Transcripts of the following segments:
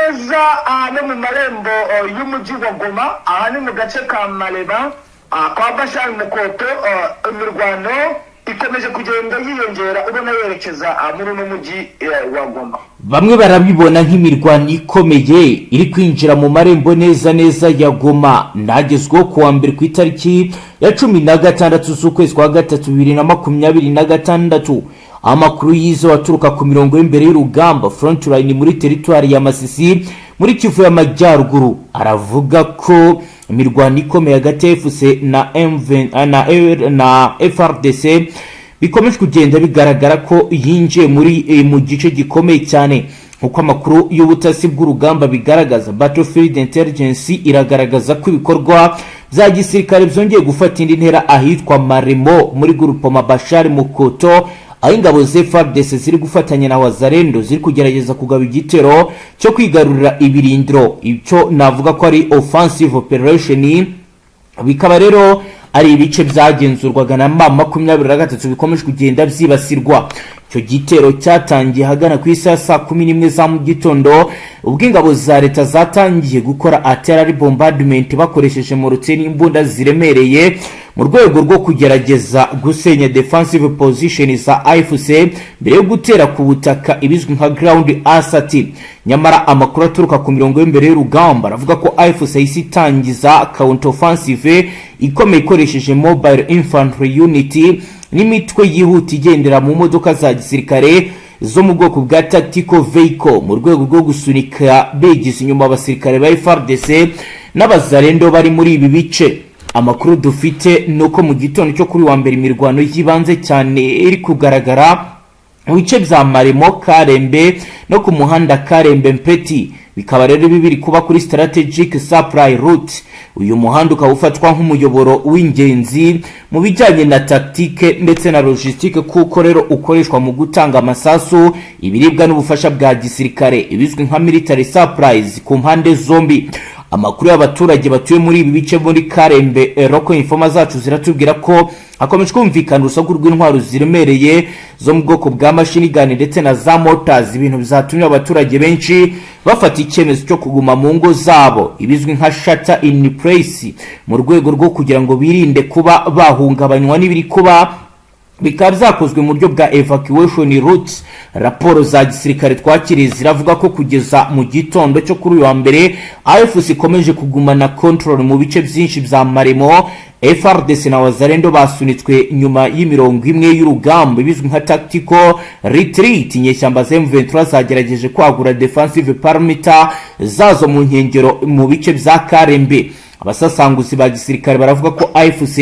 neza no mu marembo y'umujyi wa Goma. Aha ni mu gace ka Mareba kwa Bashari Mukoto. Imirwano ikomeje kugenda yiyongera, ubona yerekeza muri uno mujyi wa Goma. Bamwe barabibona nk'imirwano ikomeye iri kwinjira mu marembo neza neza ya Goma. Ndagezweho kuwa mbere ku itariki ya 16 z'ukwezi kwa gatatu 2026. Amakuru yizewe aturuka ku mirongo y'imbere y'urugamba, frontline, muri teritwari ya Masisi muri Kivu y'Amajyaruguru, aravuga ko imirwano ikomeye hagati ya AFC na M20 na FARDC bikomeje kugenda bigaragara ko yinjiye muri mu gice gikomeye cyane. Nk'uko amakuru y'ubutasi bw'urugamba bigaragaza, battlefield intelligence iragaragaza ko ibikorwa bya gisirikare byongeye gufata indi ntera ahitwa Maremo muri groupement Bashari Mukoto, aho ingabo za FARDC ziri gufatanya na Wazalendo ziri kugerageza kugaba igitero cyo kwigarurira ibirindiro, icyo navuga ko ari offensive operation. Bikaba rero ari ibice byagenzurwaga na M23 bikomeje kugenda byibasirwa. Icyo gitero cyatangiye ahagana ku isaha saa 11 za mu gitondo, ubwo ingabo za leta zatangiye gukora artillery bombardment bakoresheje mortier n'imbunda ziremereye mu rwego rwo kugerageza gusenya defensive position za AFC mbere yo gutera ku butaka, ibizwi nka ground assault. Nyamara amakuru aturuka ku mirongo y'imbere y'urugamba aravuga ko AFC yahise itangiza counter offensive ikomeye ikoresheje mobile infantry unit n'imitwe yihuta igendera mu modoka za gisirikare zo mu bwoko bwa tactical vehicle, mu rwego rwo gusunika begiza inyuma abasirikare ba FARDC n'abazarendo bari muri ibi bice. Amakuru dufite ni uko mu gitondo cyo kuri wa mbere imirwano y'ibanze cyane iri kugaragara mu bice bya Maremo, Karembe no ku muhanda Karembe Mpeti. Bikaba rero ibi biri kuba kuri strategic supply route. Uyu muhanda ukaba ufatwa nk'umuyoboro w'ingenzi mu bijyanye na tactique ndetse na logistique, kuko rero ukoreshwa mu gutanga amasasu, ibiribwa n'ubufasha bwa gisirikare, ibizwi nka military supplies, ku mpande zombi. Amakuru y'abaturage batuye muri ibi bice muri Karembe, local informer zacu ziratubwira ko hakomeje kumvikana urusaku rw'intwaro ziremereye zo mu bwoko bwa machine gun ndetse na za mortars, ibintu byatumye abaturage benshi bafata icyemezo cyo kuguma mu ngo zabo, ibizwi nka shelter in place, mu rwego rwo kugira ngo birinde kuba bahungabanywa n'ibiri kuba. Bikaba byakozwe mu buryo bwa evacuation routes. Raporo za gisirikare twakiriye ziravuga ko kugeza mu gitondo cyo kuri uyu wa mbere AFC ikomeje kugumana control mu bice byinshi bya Maremo. FARDC na Wazalendo basunitswe nyuma y'imirongo imwe y'urugamba, ibizwi nka tactical retreat. Inyeshyamba za M23 zagerageje kwagura defensive perimeter zazo mu nkengero mu bice bya Karembe. Abasasanguzi ba gisirikare baravuga ko AFC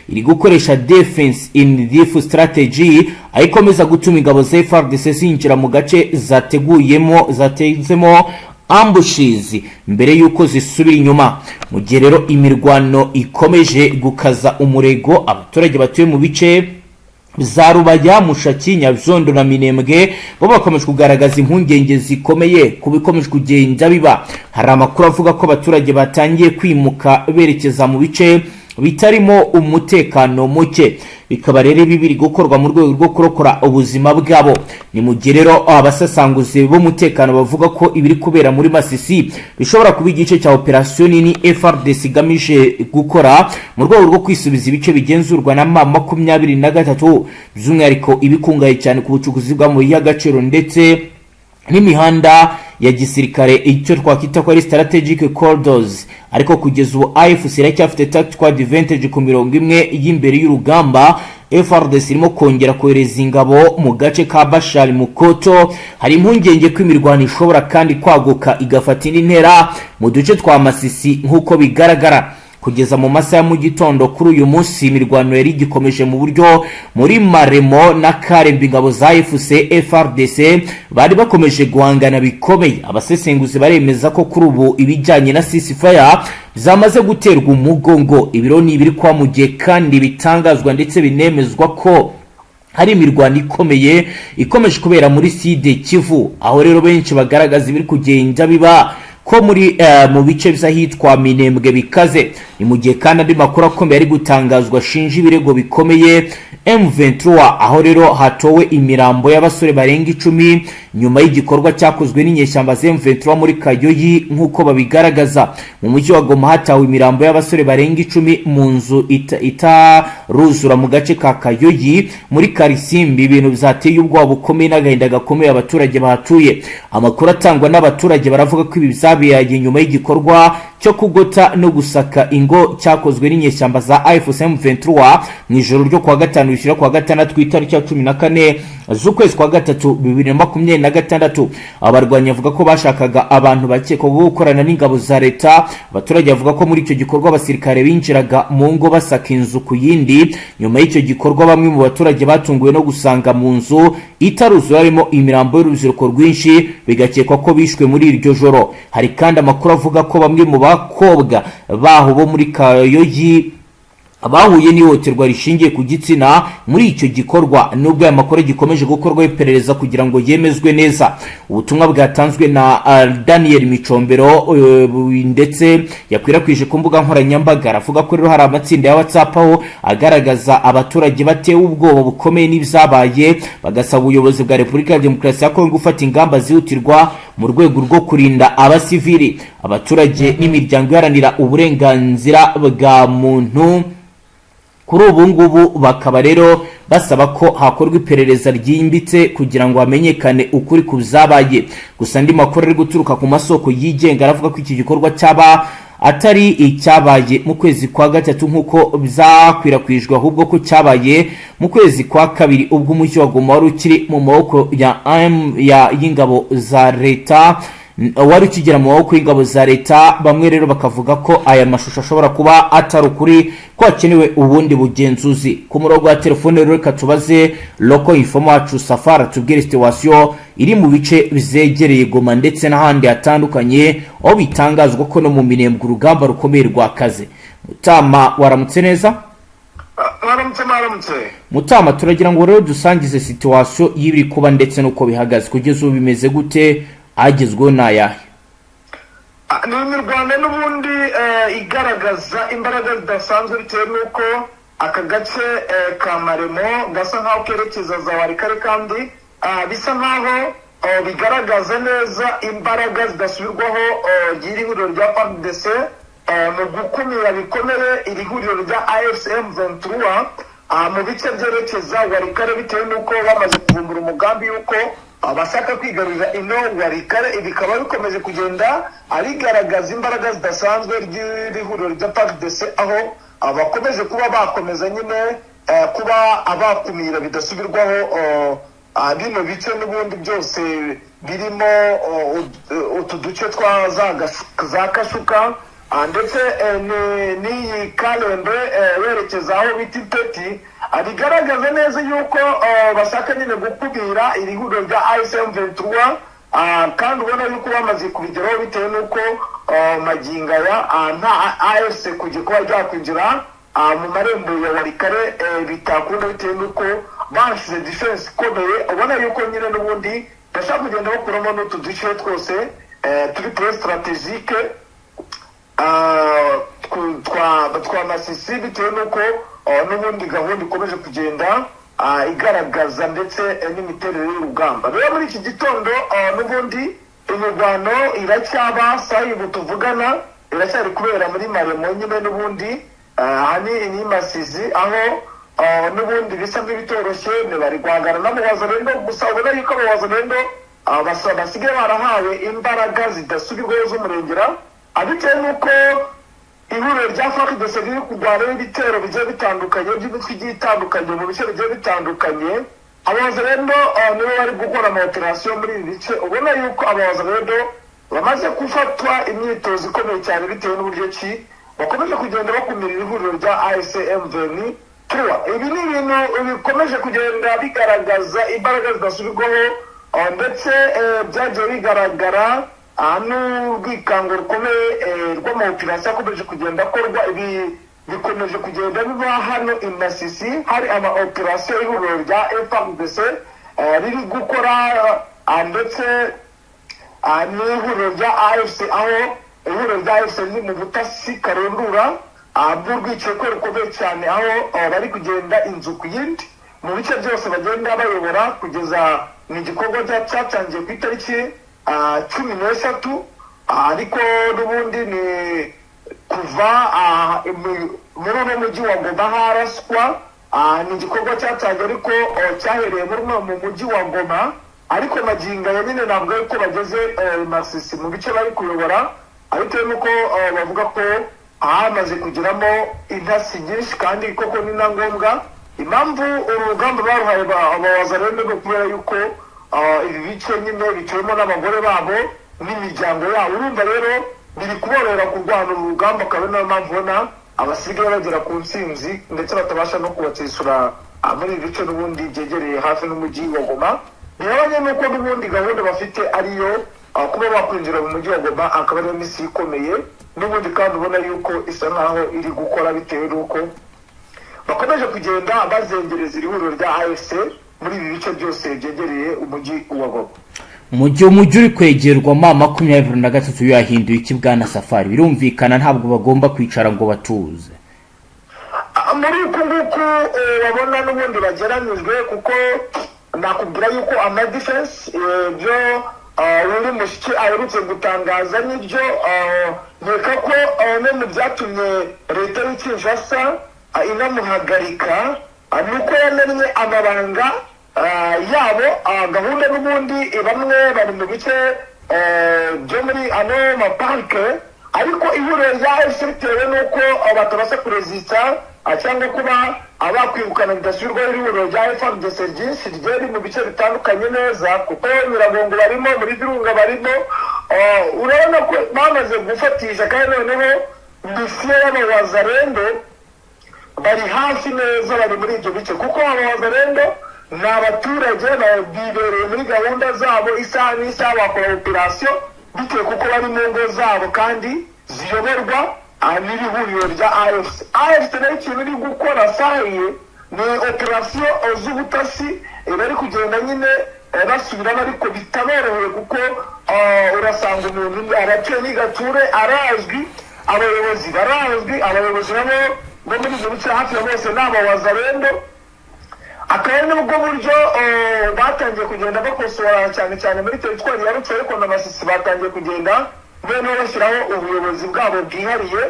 iri gukoresha defense in depth strategy, aho ikomeza gutuma ingabo za FARDC zinjira mu gace zateguyemo, zatezemo ambushes, mbere y'uko zisubira inyuma. Mu gihe rero imirwano ikomeje gukaza umurego, abaturage batuye mu bice za Rubaya, Mushaki, Nyabyondo na Minembwe bo bakomeje kugaragaza impungenge zikomeye ku bikomeje kugenda biba. Hari amakuru avuga ko abaturage batangiye kwimuka berekeza mu bice bitarimo umutekano muke. Bikaba rero ibi biri gukorwa mu rwego rwo kurokora ubuzima bwabo. Ni mu gihe rero abasasanguzi b'umutekano bavuga ko ibiri kubera muri Masisi bishobora kuba igice cya operasiyo nini FARDC igamije gukora mu rwego rwo kwisubiza ibice bigenzurwa na M23, by'umwihariko ibikungahaye cyane ku bucukuzi bw'amabuye y'agaciro ndetse n'imihanda ya gisirikare, icyo twakwita ko ari strategic corridors. Ariko kugeza ubu AFC iracyafite tactical advantage ku mirongo imwe y'imbere y'urugamba. FARDC irimo kongera kohereza ingabo mu gace ka Bashari Mukoto. Hari impungenge ko imirwano ishobora kandi kwaguka igafata indi ntera mu duce twa Masisi. Nk'uko bigaragara, kugeza mu masaha ya mu gitondo kuri uyu munsi imirwano yari igikomeje mu buryo muri Maremo na Karembe, ingabo za AFC FARDC bari bakomeje guhangana bikomeye. Abasesenguzi baremeza ko kuri ubu ibijyanye na ceasefire byamaze guterwa umugongo. Ibiro ni ibiri kwa mu gihe kandi bitangazwa ndetse binemezwa ko hari imirwano ikomeye ikomeje kubera muri Sud Kivu, aho rero benshi bagaragaza ibiri kugenda biba ko muri mu bice by'ahitwa Minembwe bikaze. Ni mu gihe kandi andi makuru akomeye ari gutangazwa ashinja ibirego bikomeye M23, aho rero hatowe imirambo y'abasore barenga 10 nyuma y'igikorwa cyakozwe n'inyeshyamba za M23 muri Kayoyi. Nk'uko babigaragaza, mu mujyi wa Goma hatawe imirambo y'abasore barenga 10 mu nzu itaruzura mu gace ka Kayoyi muri Karisimbi, ibintu byateye ubwoba bukomeye n'agahinda gakomeye abaturage bahatuye. Amakuru atangwa n'abaturage baravuga ko ibi byabaye nyuma y'igikorwa cyo kugota no gusaka ingo cyakozwe n'inyeshyamba za AFC M23 mu ijoro ryo kuwa gatanu rishyira kuwa gatandatu, ku itariki ya 14 z'ukwezi kwa gatatu 2026. Abarwanyi bavuga ko bashakaga abantu bakekwaho gukorana n'ingabo za leta. Abaturage bavuga ko muri icyo gikorwa abasirikare binjiraga mu ngo basaka inzu ku yindi. Nyuma y'icyo gikorwa, bamwe mu baturage batunguwe no gusanga mu nzu itaruzura harimo imirambo y'urubyiruko rwinshi, bigakekwa ko bishwe muri iryo joro. Hari kandi amakuru avuga ko bamwe mu bakobwa baho bo muri Kayoyi bahuye n'ihohoterwa rishingiye ku gitsina muri icyo gikorwa, nubwo aya makuru gikomeje gukorwaho iperereza kugira ngo yemezwe neza. Ubutumwa bwatanzwe na Daniel Micombero ndetse yakwirakwije ku mbuga nkoranyambaga, aravuga ko rero hari amatsinda ya WhatsApp aho agaragaza abaturage batewe ubwoba bukomeye n'ibyabaye, bagasaba ubuyobozi bwa Repubulika ya Demokarasi ya Kongo gufata ingamba zihutirwa mu rwego rwo kurinda abasivili. Abaturage n'imiryango iharanira uburenganzira bwa muntu kuri ubu ngubu bakaba rero basaba ko hakorwa iperereza ryimbitse kugira ngo hamenyekane ukuri ku byabaye. Gusa andi makuru ari guturuka ku masoko yigenga aravuga ko iki gikorwa cyaba atari icyabaye mu kwezi kwa gatatu nk'uko byakwirakwijwe, ahubwo ko cyabaye mu kwezi kwa kabiri, ubwo umujyi wa Goma wari ukiri mu maboko ya y'ingabo za leta, wari ukigera mu maboko y'ingabo za leta. Bamwe rero bakavuga ko aya mashusho ashobora kuba atari ukuri, ko hakenewe ubundi bugenzuzi. Ku murongo wa telefone rero reka tubaze local informer wacu Safari tubwire situation iri mu bice byegereye Goma ndetse n'ahandi hatandukanye, aho bitangazwa ko no mu Minembwe urugamba rukomeye rwakaze. Mutama, waramutse neza? Mwaramutse, mwaramutse. Mutama, turagira ngo rero dusangize situation y'ibiri kuba ndetse n'uko bihagaze kugeza ubu. Bimeze gute? Agezweho ni ayahe? Ni imirwano n'ubundi igaragaza imbaraga zidasanzwe, bitewe n'uko aka gace ka Maremo gasa nk'aho kerekeza za Walikale, kandi bisa nk'aho bigaragaza neza imbaraga zidasubirwaho ry'iri huriro rya FARDC mu gukumira bikomeye iri huriro rya AFC M23 mu bice byerekeza Walikale, bitewe n'uko bamaze kuvumbura umugambi y'uko bashaka kwigarurira ino Walikale. Ibi bikaba bikomeje kugenda bigaragaza imbaraga zidasanzwe ry'iri huriro rya FARDC, aho bakomeje kuba bakomeza nyine kuba abakumira bidasubirwaho bino bice n'ubundi byose birimo utu duce twa za Kashuka ndetse n'iyi Karembe werekeza aho bita Ipeti. Bigaragaza neza yuko bashaka nyine gukumira iri huriro rya AFC M23, kandi ubona yuko bamaze kubigeraho, bitewe n'uko magingo aya nta AFC kujya kuba ryakwinjira mu marembo ya Walikale bitakunda, bitewe n'uko bashyize defense ikomeye. Ubona yuko nyine n'ubundi bashaka kugenda bakuramo n'utu duce twose turi très stratégique twa Masisi, bitewe n'uko n'ubundi gahunda ikomeje kugenda igaragaza ndetse n'imiterere y'urugamba. Rero muri iki gitondo n'ubundi imirwano iracyaba, saa ubu tuvugana iracyari kubera muri Maremo nyine n'ubundi aha ni Masisi, aho n'ubundi bisa nk'ibitoroshye bari guhangana n'abawazalendo. Gusa ubona yuko abawazalendo basigaye barahawe imbaraga zidasubirwaho z'umurengera, bitewe n'uko ihuriro rya FARDC riri kurwanaho ibitero bigiye bitandukanye by'imitwe igiye itandukanye mu bice bigiye bitandukanye. Abawazalendo nibo bari gukora ama opération muri ibi bice. Ubona yuko abawazalendo bamaze gufatwa imyitozo ikomeye cyane, bitewe n'uburyo ki bakomeje kugenda bakumira iri huriro rya AFC M23. Ibi ni ibintu bikomeje kugenda bigaragaza imbaraga zidasubirwaho, ndetse byagiye bigaragara n'urwikango rukomeye rw'ama opération akomeje kugenda akorwa. Ibi bikomeje kugenda biba hano i Masisi, hari ama opération y'ihuriro rya FARDC riri gukora, ndetse n'ihuriro rya AFC, aho ihuriro rya AFC riri mu butasi karundura bw'urwikekwe rukomeye cyane, aho bari kugenda inzu ku yindi mu bice byose bagenda bayobora kugeza ni igikorwa cyatangiye ku itariki 13, ariko n'ubundi ni kuva muri uno mujyi wa Goma haraswa. Ni igikorwa cyatangiye ariko cyahereye muri uno mu mujyi wa Goma, ariko magingo aya nyine ntabwo ariko bageze Masisi mu bice bari kuyobora, bitewe n'uko bavuga ko hamaze kugeramo intasi nyinshi. Kandi koko ni na ngombwa. Impamvu uru rugamba baruhaye abawazalendo ni ukubera yuko ibi bice nyine bituwemo n'abagore babo n'imiryango yabo. Urumva rero biri kuborohera kurwana uru rugamba, akaba ari nayo mpamvu ubona abasigaye bagera ku ntsinzi ndetse batabasha no kubatsisura muri ibi bice n'ubundi byegereye hafi n'umujyi wa Goma. Bihabanye n'uko n'ubundi gahunda bafite ariyo kuba bakwinjira mu mujyi wa Goma, akaba ariyo misi ikomeye n'ubundi, kandi ubona yuko isa nkaho iri gukora bitewe n'uko bakomeje kugenda bazengereza iri huriro rya AFC muri ibi bice byose byegereye umujyi wa Goma. Mu gihe umujyi uri kwegerwa M23 yahinduye iki, bwana Safari? Birumvikana ntabwo bagomba kwicara ngo batuze. Muri uku nguku babona n'ubundi bageranyijwe, kuko nakubwira yuko ama defense byo Willy Mushiki aherutse gutangaza nibyo, nkeka ko no mu byatumye leta y'i Kinshasa inamuhagarika ni uko yamennye amabanga yabo, gahunda n'ubundi bamwe bari mu bice byo muri ano maparike, ariko ihuriro rya AFC bitewe n'uko batabasha kurezita cyangwa kuba abakwirukana bidasubirwaho iri huriro rya FARDC ryinshi ryari mu bice bitandukanye neza, kuko Nyiragongo barimo, muri Virunga barimo, urabona ko bamaze gufatisha. Kandi noneho misiyo y'abawazalendo bari hafi neza, bari muri ibyo bice, kuko abawazalendo ni abaturage bibereye muri gahunda zabo, isaha n'isaha bakora operasiyo bitewe kuko bari mu ngo zabo kandi ziyoborwa n'iri huriro rya AFC. AFC nayo ikintu iri gukora sahiye ni operasiyo z'ubutasi, bari kugenda nyine basubiramo, ariko bitaboroheye kuko urasanga umuntu aratuye n'igature arazwi, abayobozi barazwi, abayobozi nabo bo muri ibyo bice hafi ya bose ni abawazalendo. Akaba ari nubwo buryo batangiye kugenda bakosora cyane cyane muri teritwari ya Rutshuru, ariko na Masisi batangiye kugenda noneho bashyiraho ubuyobozi bwabo bwihariye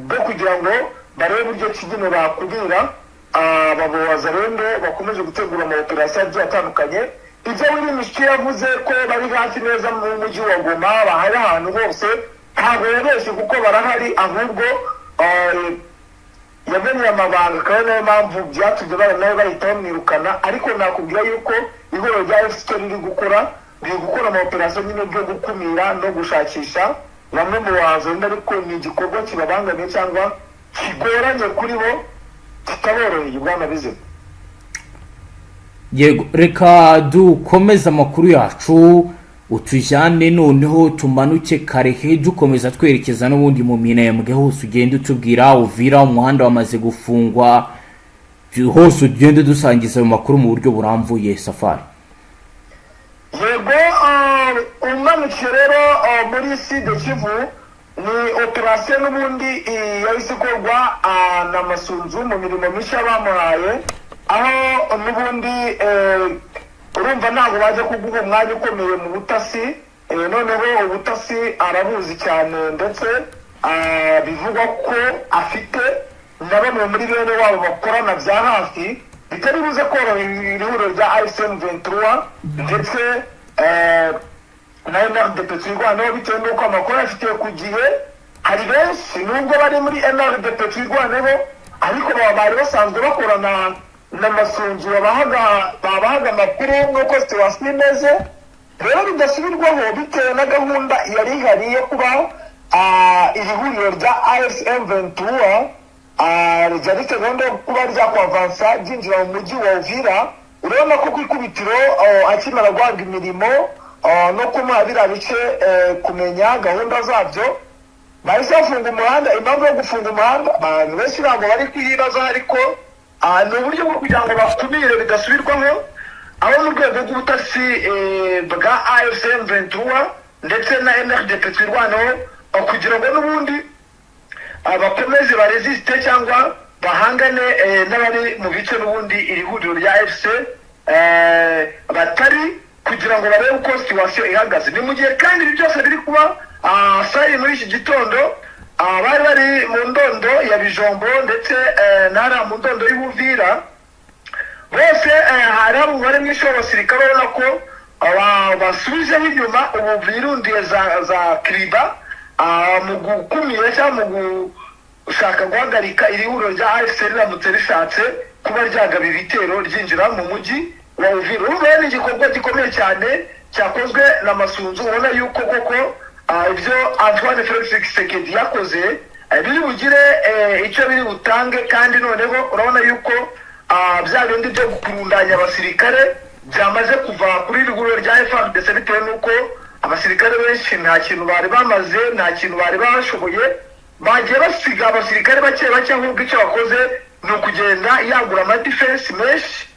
bwo kugira ngo barebe uburyo ki nyine bakumira aba bawazalendo bakomeje gutegura ama operasiyo agiye atandukanye. Ibyo Willy Mishiki yavuze ko bari hafi neza mu mujyi wa Goma, bahari ahantu hose, ntabwo yabeshye kuko barahari, ahubwo yamenye amabanga, akaba nayo mpamvu byatumye bara nawe bahita bamwirukana. Ariko nakubwira yuko ihuriro rya FCK riri gukora ama operasiyo nyine byo gukumira no gushakisha bamwe mu bahanzi, ariko ni igikorwa kibabangamiye cyangwa kigoranye kuri bo, kitaboroheye, bwana Bizima. Yego, reka dukomeze amakuru yacu, utujyane noneho tumanuke Karehe, dukomeza twerekeza n'ubundi mu Minembwe hose, ugenda utubwira Uvira umuhanda wamaze gufungwa hose, ugende dusangiza ayo makuru mu buryo burambuye, Safari. Yego, umanukiye rero muri Sud Kivu ni operasiyo n'ubundi yahise ikorwa na Masunzu mu mirimo mishya bamuhaye, aho n'ubundi urumva ntabwo baje kuguha umwanya ukomeye mu butasi, noneho ubutasi arabuzi cyane, ndetse bivugwa ko afite na bamwe muri bene wabo bakorana bya hafi, bitari buze korohera iri huriro rya AFC M23 ndetse na MRDP Twirwaneho, bitewe n'uko amakuru afitiye ku gihe. Hari benshi nubwo bari muri MRDP Twirwaneho, ariko baba bari basanzwe bakorana na Masunzu, babahaga amakuru nk'uko situation imeze. Rero bidasubirwaho, bitewe na gahunda yari ihari yo kuba iri huriro rya AFC M23 ryari rifite gahunda yo kuba ryakwavansa ryinjira mu mujyi wa Uvira. Urabona ko ku ikubitiro akimara guhabwa imirimo no kumuha biriya bice kumenya gahunda zabyo, bahise bafunga umuhanda. Impamvu yo gufunga umuhanda abantu benshi ntabwo bari kuyibaza, ariko ni uburyo bwo kugira ngo bakumire bidasubirwaho. Abo mu rwego rw'ubutasi bwa AFC M23 ndetse na MRDP Twirwaneho, kugira ngo n'ubundi bakomeze baresiste cyangwa bahangane n'abari mu bice n'ubundi iri huriro rya AFC batari, kugira ngo barebe uko situation ihagaze. Ni mu gihe kandi ibi byose biri kuba sari muri iki gitondo, bari bari mu ndondo ya Bijombo ndetse n'ahari mu ndondo y'Ubuvira bose, hari hari umubare mwinshi w'abasirikare ubona ko basubijeho inyuma, ubu birundiye za Kiriba mu gukumira cyangwa mu gushaka guhagarika iri huriro rya AFC riramutse rishatse kuba ryagaba ibitero ryinjira mu mujyi wa Uvira. Urumva rero ni igikorwa gikomeye cyane cyakozwe na Masunzu, ubona yuko koko ibyo Antoine Felix Tshisekedi yakoze biri bugire icyo biri butange. Kandi noneho urabona yuko bya bindi byo kurundanya abasirikare byamaze kuva kuri iri huriro rya FARDC, bitewe n'uko abasirikare benshi nta kintu bari bamaze, nta kintu bari bashoboye. Bagiye basiga abasirikare bake bake, ahubwo icyo bakoze ni ukugenda yagura amadefense menshi,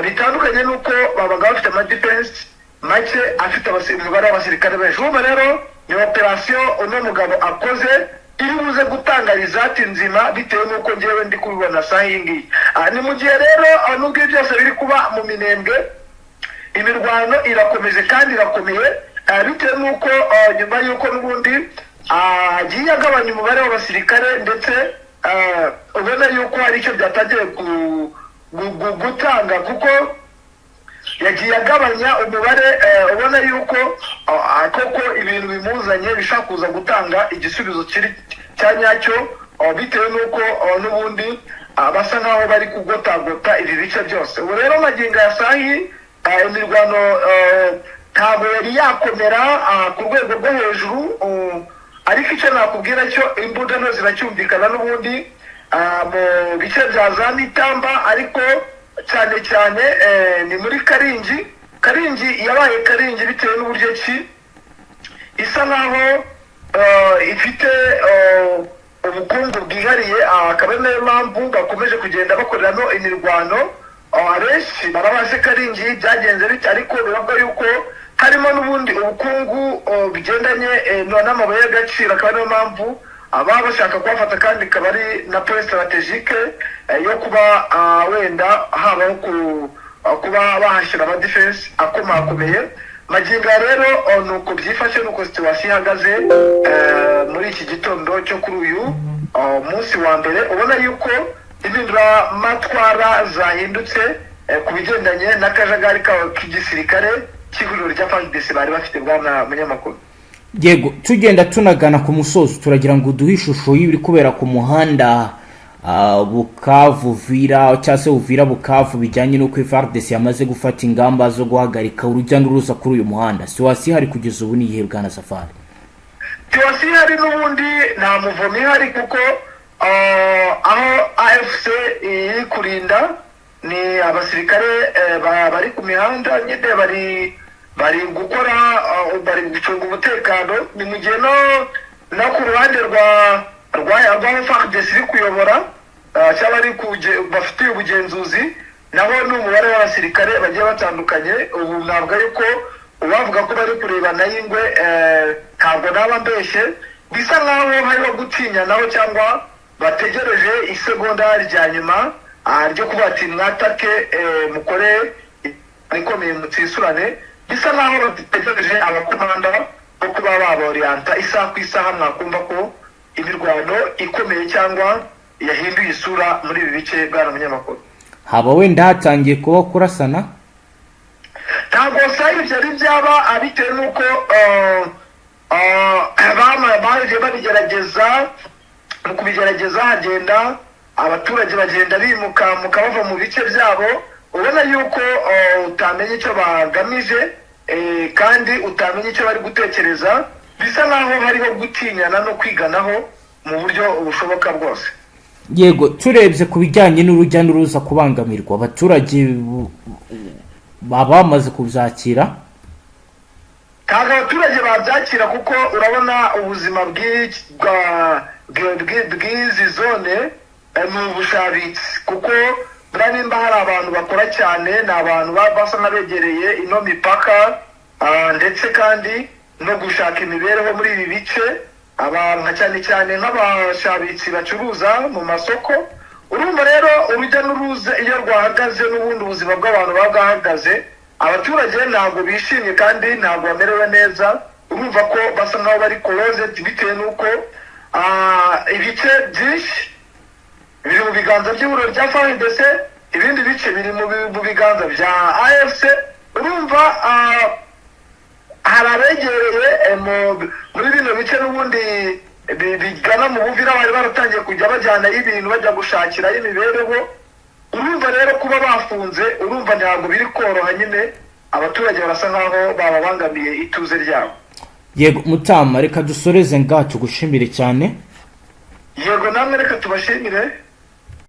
bitandukanye n'uko babaga bafite amadefense make afite umubare w'abasirikare benshi. Urumva rero ni operasiyo uno mugabo akoze iri buze gutanga result nzima, bitewe n'uko ngewe ndi kubibona saha iyi ngiyi. Ni mu gihe rero nubwo ibi byose biri kuba mu Minembwe, imirwano irakomeje kandi irakomeye, bitewe n'uko nyuma y'uko n'ubundi agiye agabanya umubare w'abasirikare, ndetse ubona yuko hari icyo byatangiye gutanga, kuko yagiye agabanya umubare, ubona yuko koko ibintu bimuzanye bishobora kuza gutanga igisubizo kiri cya nyacyo, bitewe n'uko n'ubundi basa nkaho bari kugotagota ibi bice byose. Ubu rero magingo ya sahi imirwano ntabwo yari yakomera ku rwego rwo hejuru, ariko icyo nakubwira cyo, imbunda nto ziracyumvikana n'ubundi mu bice bya za Mitamba, ariko cyane cyane ni muri Karingi. Karingi yabaye Karingi bitewe n'uburyo ki isa nkaho ifite ubukungu bwihariye, akaba ari nayo mpamvu bakomeje kugenda bakoreramo imirwano. Abenshi barabaze Karingi byagenze bityo, ariko biravuga yuko harimo n'ubundi ubukungu bigendanye n'amabuye y'agaciro, akaba ariyo mpamvu ababa bashaka kuhafata, kandi ikaba ari na point stratégique yo kuba wenda habaho kuba bahashyira amadefense akomakomeye. Magingo aya rero ni uko byifashe, ni uko situation ihagaze muri iki gitondo cyo kuri uyu munsi wa mbere, ubona yuko impinduramatwara zahindutse ku bigendanye n'akajagari kabo k'igisirikare cy'ihuriro rya FARDC bari bafite, bwana munyamakuru. Yego, tugenda tunagana ku musozo, turagira ngo uduhe ishusho y'ibiri kubera ku muhanda Bukavu Uvira cyangwa se Uvira Bukavu, bijyanye n'uko FARDC yamaze gufata ingamba zo guhagarika urujya n'uruza kuri uyu muhanda. Situation ihari kugeza ubu ni iyihe, bwana Safari? Situation ihari n'ubundi nta muvumo ihari, kuko aho AFC iri kurinda ni abasirikare bari ku mihanda nyine, bari gukora, bari gucunga umutekano. Ni mu gihe no ku ruhande rwa FARDC iri kuyobora cyangwa ari bafitiye ubugenzuzi, naho ni umubare w'abasirikare bagiye batandukanye. Ubu ntabwo ariko uwavuga ko bari kurebana y'ingwe, ntabwo naba mbeshye. Bisa nkaho hariho gutinyanaho cyangwa bategereje isegonda rya nyuma ryo kuvuga ati mwatake, mukore ikomeye, mutsisurane. Bisa nkaho bategereje abakomanda bo kuba baboriyanta isaha ku isaha, mwakumva ko imirwano ikomeye cyangwa yahinduye isura muri ibi bice, bwana munyamakuru. Haba wenda hatangiye kuba kurasana? Ntabwo sayi byari byaba, bitewe n'uko bagiye babigerageza. Mu kubigerageza hagenda abaturage bagenda bimuka bava mu bice byabo, ubona yuko utamenya icyo bagamije, kandi utamenya icyo bari gutekereza. Bisa nkaho hariho gutinyana no kwiganaho mu buryo bushoboka bwose. Yego, turebye ku bijyanye n'urujya n'uruza, kubangamirwa, abaturage baba bamaze kubyakira? Ntabwo abaturage babyakira, kuko urabona ubuzima bw'izi zone ni ubushabitsi, kuko Buriya nimba hari abantu bakora cyane, ni abantu basa n'abegereye ino mipaka, ndetse kandi no gushaka imibereho muri ibi bice, abantu nka cyane cyane nk'abashabitsi bacuruza mu masoko. Urumva rero, urujya n'uruza iyo rwahagaze, n'ubundi ubuzima bw'abantu buba bwahagaze. Abaturage ntabwo bishimye kandi ntabwo bamerewe neza. Urumva ko basa nk'aho bari closed, bitewe n'uko ibice byinshi biri mu biganza by'ihuriro rya FARDC, ibindi bice biri mu biganza bya AFC. Urumva hari abegereye muri bino bice n'ubundi bigana mu Buvira, bari baratangiye kujya bajyanayo ibintu, bajya gushakirayo imibereho. Urumva rero, kuba bafunze, urumva ntabwo biri koroha nyine. Abaturage barasa nkaho bababangamiye ituze ryabo. Yego mutama, reka dusoreze ngaha, tugushimire cyane. Yego, namwe reka tubashimire.